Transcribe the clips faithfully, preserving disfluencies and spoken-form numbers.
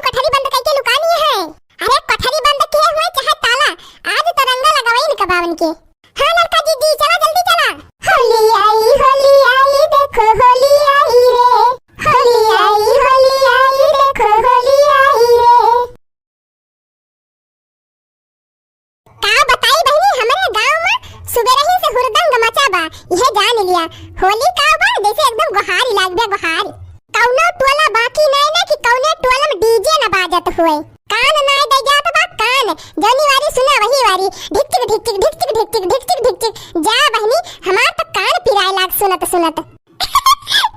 कोठरी बंद कइके लुका लिए हैं। अरे कोठरी बंद के हुए चाहे ताला, आज तो रंगा लगावई न कबावन के। हाँ ललका दीदी, चला जल्दी चला। होली आई, होली आई, देखो होली आई रे। होली आई, होली आई, देखो होली आई रे। का बताई बहिनी, हमरे गाँव में सुबेरही से हुरदंग मचा बा, इहे जान लिया। होली का बा, जैसे एकदम गोहारी लाग बा, गोहारी। कौनो टोला बाकी नाय ना कि कौने टोला में डीजे न बाजत हुए। कान नाय दे जात बा, कान। जौनी वारी सुना वही वारी। ढिक टिक, ढिक टिक, ढिक टिक, ढिक टिक, ढिक टिक, ढिक टिक। जा बहिनी, हमार तो कान पिराए लाग सुनत सुनत।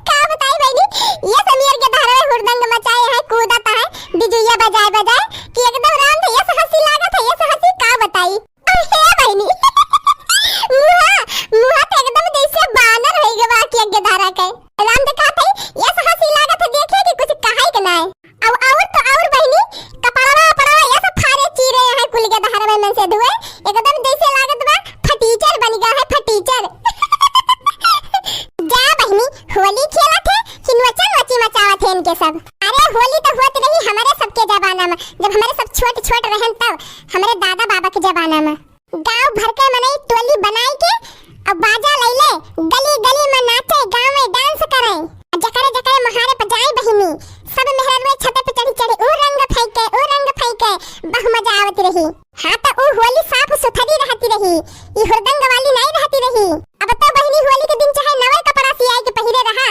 का बताई बहिनी, ये समीर के धारा में हुरदंग मचाए है, कूदत है, बिजुइया बजाए बजाए कि एकदम राम थे, ये हंसी लागत है, ये हंसी का बताई। अरे बहिनी, मुहा, मुहा तो एकदम जैसे बानर होई गवा कि अग्गे धारा के। राम देखा थे, ये हंसी लागत है, देखे कि कुछ कहाई के नाय। अब और तो और बहिनी, कपड़वा, उपड़वा, ये सब फारे चीरे हैं, कुल के धारा में मन से धुए, एकदम जैसे लागत बा, फटीचर बन गया है, फटीचर। जा बहिनी, होली खेलत है कि नोचा नोची मचावत है इनके सब। अरे होली तो होत रही हमारे सबके जमाना में, जब हमारे सब छोट छोट रहन तब, हमारे दादा बाबा के जमाना में। गांव भर के मनई टोली बनाई के और बाजा लैले गली गली में नाचे, गांव में डांस करे। जकरे जकरे मोहारे पर जाए बहिनी, सब मेहररुए छते पे चढ़ी चढ़ी ऊ रंग फेंके, ऊ रंग फेंके, बहु मजा आवत रही। हाँ, तो ऊ होली साफ सुथरी रहती रही, ई हुरदंग वाली नहीं रहती रही। अब तो बहिनी होली के दिन चाहे नवे कपड़ा सियाई के पहिरे रहा,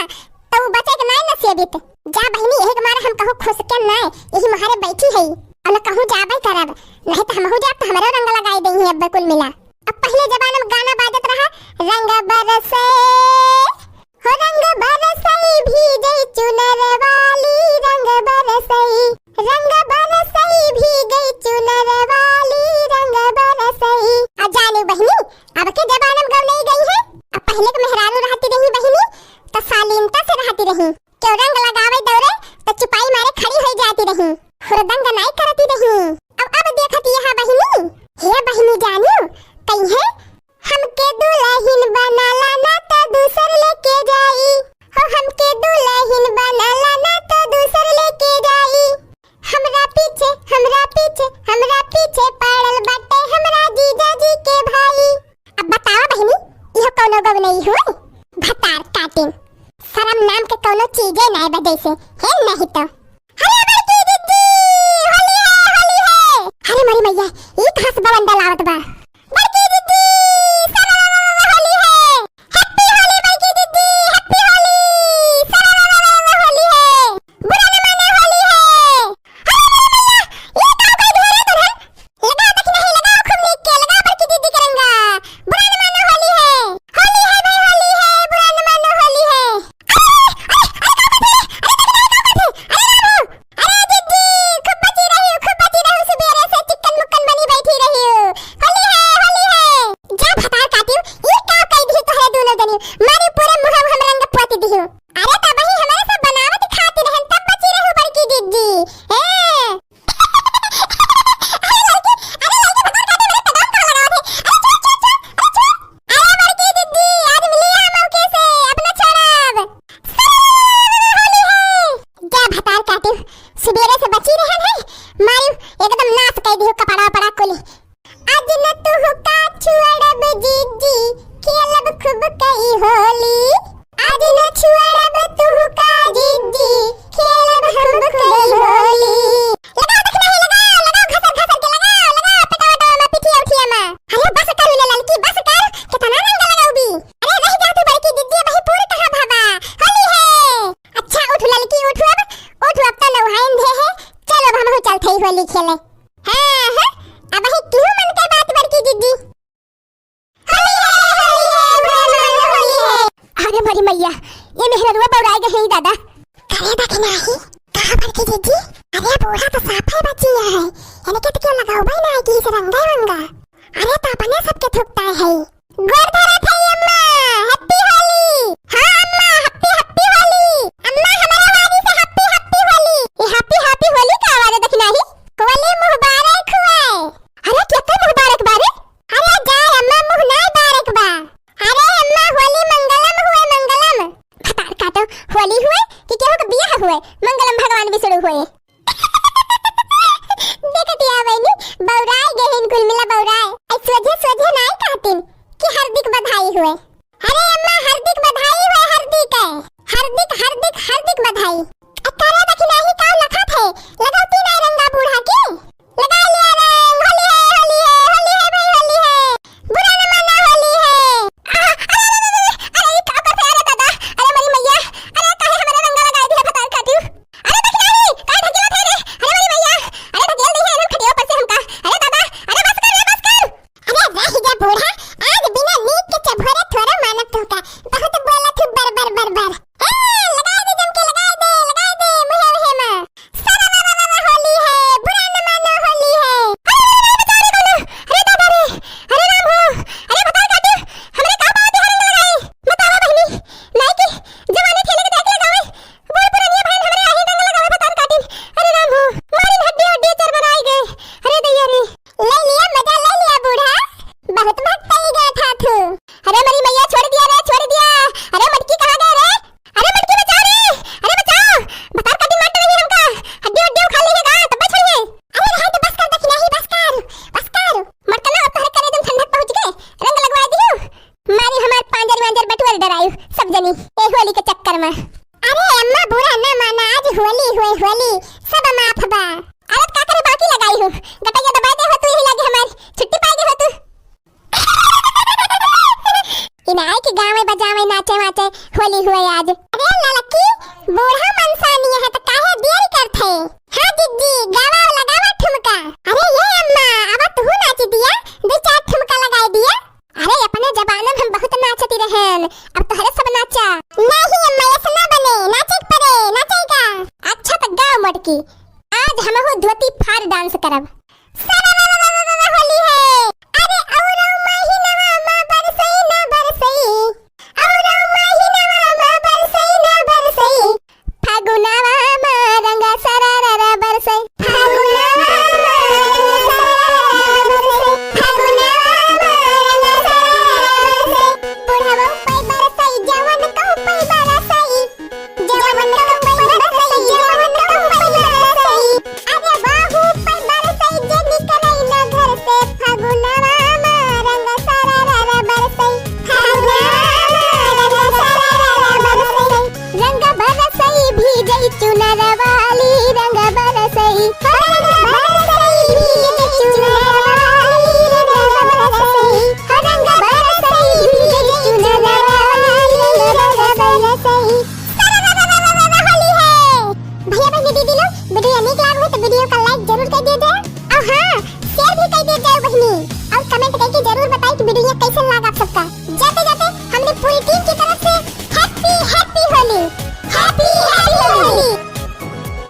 तो ऊ बचे के नहीं नसीबित। जा बहिनी, यही के मारे हम कहूँ खुश के नहीं, यही मारे बैठी है, और न कहूँ जाबे करब, नहीं तो हमहू जाब तो हमरो रंग लगाई देही अब कुल मिला। अब पहले जमाना में गाना बाजत रहा, रंग बरसे हो रंग बरसई भीजई चुनर वाली, रंग बरसई, रंग बरसई भीजई चुनर वाली, रंग बरसई। आ जाने बहिनी, अब के जमाना में गवनई गई है। अब पहले के मेहरारू रहती रही बहिनी, तो शालीनता से रहती रही। केहू रंग लगावे दौरे, तो चुपाई मारे खड़ी होई जाती रही। हुरदंग नाई करती रही। अब, अब देखती है बहिनी। हे बहिनी जानियो, कहीं है हमके दुलहिन बनाला ना तो दूसर लेके जाई, हो हमके दुलहिन बनाला ना तो दूसर लेके जाई। हमरा पीछे, हमरा पीछे, हमरा पीछे पड़ल बाटे हमरा जीजा जी के भाई। अब बतावा बहिनी, इहो कौनो गवनई हुए? भतार काटिन, शरम नाम के कौनो चीजे नाय बा जैसे, हे नहीं तो। अरे बड़की दीदी, होली है, होली है। अरे मोरी मैया, ई कहाँ से बवंडर आवत बा? बड़की दीदी, सारा होली है। Happy होली बड़की दीदी, happy होली। सारा होली है। बुरा न मानो होली है। अरे मोरी मैया, ई का कह दिया रे तोरे? लगाओ दखिना है, लगाओ खूब नीक के, लगाओ बड़की दीदी के रंगा। बुरा न मानो होली है। होली है भाई, होली है, बुरा न मानो होली है। अरे, अरे, अरे, का करत है? अरे, का करत है? अरे, राम हो। अरे, दीदी, खूब बची रही हो, खूब बची रही हो, सुबेरे से चिक्कन मुक्कन बनी बैठी रही हो। होली है, होली है। जा भतार काटियो, ई का कह दी तोहरे दोनों जनी? मारी पूरे मुँह हम रंग पोत दी हो। अरे, तब ही हमारे सब बनावत खाती रहन, तब बची रही हो बड़की दीदी। ए, अरे लड़की, अरे लड़की, भतार काटे मेरे तगाम का लगावत है। अरे छोड़, छोड़, छोड़, अरे छोड़। अरे बड़की दीदी, आज मिली है मौके से, अब ना छोड़ब। होली है। जा भतार काटे, सुबेरे से बची रहन है, मारू एकदम नाश कर दियो कपड़ा वपड़ा कुली। आज न तुहका छुअड़ब जीजी, खेलब खूब कई होली। आज न छुअड़ब तुहका जीजी, खेलब हम कई होली। लगाओ दखिना है, लगाओ, लगाओ, घसर, घसर के लगाओ, लगाओ, पेटवा, वेटवा में, पिठिया, उठिया में। अरे बस कर ले ललकी, बस कर, कितना रंग लगाउबी? अरे रह जा तू बड़की दीदी, वही पूर कहाँ भाबा? होली है। अच्छा उठ ललकी, उठ अब, उठ अब तो नौहाइन दे है। चलो अब हमहू चलत हई होली खेले। हाँ, हाँ, अब ही केहू मन के बात बड़की दीदी। होली है, होली है, होली है, होली है। अरे मोरी मैया, ये मेहररुआ बौराए गए हैं दादा। करे बा कि नाही? कहाँ बड़की दीदी? अरे बूढ़ा तो साफे बची है, इनके तो क्यों लगाओ भाई ना कि इस रंगे रंगा। अरे तो अपने सबके थुकता है। गोर धरत है अम्मा, happy होली। हाँ अम्मा, happy, happy होली। अम्मा हमारे आवाज से happy, happy होली। ये happy, happy होली का आवाज है, देखी नाही? होली मुबारक हुए। अरे केकर मुबारक बारे? अरे जाए अम्मा, मुँह नाय बारक बा। अरे अम्मा, होली मंगलम हुए, मंगलम। भतार काटो, होली हुए कि केहू के बियाह हुए, मंगलम भगवान विष्णु हुए। अरे अम्मा, हार्दिक बधाई हो, हार्दिक है। हार्दिक, हार्दिक, हार्दिक बधाई। अ, करे दखिनाही का लखत है? लगाओ तीन रंगा बूढ़ा के। लगा लिया रंग, होली है, होली है, होली है भाई, होली है। बुरा न माना, होली है। आ, अरे, अरे, अरे, अरे, अरे, ई का करत है? अरे दादा, अरे मोरी मैया, अरे काहे हमरे रंगा लगाई दिया भतार काटियो? अरे दखिनाही, काहे ढकेलत है रे? अरे मोरी मैया, अरे ढकेल दी है इन्हन खटिया पर से हमका। अरे दादा, अरे बस कर रे, बस कर। अरे रह जा बूढ़ा, आज बिना नीक के चभोरे थोड़ा मानत तोहका। बहुत बोलत हूँ बर बर बर बर। ए, लगाए दे जम के, लगाए दे, लगाए दे, मुहे उहे मा। सारा रा रा रा रा होली है, बुरा न मानो होली है। अरे, अरे, अरे, बचाओ रे कौनो। अरे दादा रे, अरे राम हो, अरे भतार काटी, हमरे का पावत है रंग लगाई? बतावा बहिनी, नाई की जवानी ठेले के देख लगावे, बूढ़ पुरनिया बहन हमरे आही रंग लगावे भतार काटी। अरे राम हो, मारिन हड्डी हड्डी चरमराई गए। अरे दैया रे। ले लिया मजा, ले लिया बूढ़ा, बहुत भक्तई गाथा थू। अरे मोरी मैया, छोड़ दिया रे, छोड़ दिया। अरे मटकी कहाँ गए रे? अरे मटकी बचाओ रे, अरे बचाओ। भतार काटी मार नहीं हमका, हड्डी हड्डी उखाड़ लेगा, तब छोड़िए। अरे रहे तो बस कर, दखिनाही बस कर, बस कर। मटकना अब तोहरे करेजन ठंडक पहुँच गए, रंग लगवा दियो। मारी हमार पांजर वांजर बटुअर डरायु सब जनी ए होली के चक्कर में। अरे अम्मा बुरा ना माना, आज होली हुए होली, सब माफ बा। अरे का करे बाकी लगाई हो, गटैया दबाए दे हो तू, यही लागे हमारी छुट्टी पाए दे हो तू। इनाय के गावे बजावे नाचे वाचे होली हुए आज। अरे ललकी, बूढ़ा मनसानी है तो काहे देर करत है? हाँ जिज्जी, गावा लगावा ठुमका। अरे ये अम्मा, अब तू नाच दिया, दो चार ठुमका लगाए दिया। अरे अपने जमाना में हम बहुत नाचती रहन, अब तोहरे सब नाचा। नहीं अम्मा, ऐसा ना बने, नाचे के पड़े, नाचेगा। अच्छा तो गाओ मटकी, आज हमहू धोती फाड़ डांस करब। सारा रा रा रा रा रा होली है। अरे औरो महीनवा मा बरसई ना बरसई, औरो महीनवा मा बरसई ना बरसई, फागुनवा मा रंगा सारा रा रा बरसई, फागुनवा मा रंगा सारा रा रा बरसई, फागुनवा मा रंगा सारा रा रा बरसई, बुढ़वा पे बरसई, जवन कहू पे बरसई। जवन कंबल बरसई, जवन कंबल बरसई। अरे बाहु पर बरसई, जे निकलई ना घर से, फागुनवा मा रंग सारा रा रा बरसई। फागुनवा मा रंग सारा रा रा बरसई। रंग बरसई भीजई चुनर वाली, रंग बरसई। रंग बरसई भीजई चुनर वाली, रंग बरसई। रंग बरसई भीजई चुनर वाली, रंग बरसई। सारा रा रा रा रा रा होली है। भैया बहनी दीदी लोग, वीडियो नीक लाग हो तो वीडियो का like जरूर कर दिया जाए और हाँ, share भी कर दिया जाए बहनी, और comment करके जरूर बताएं कि वीडियो कैसन लाग आप सबका। जय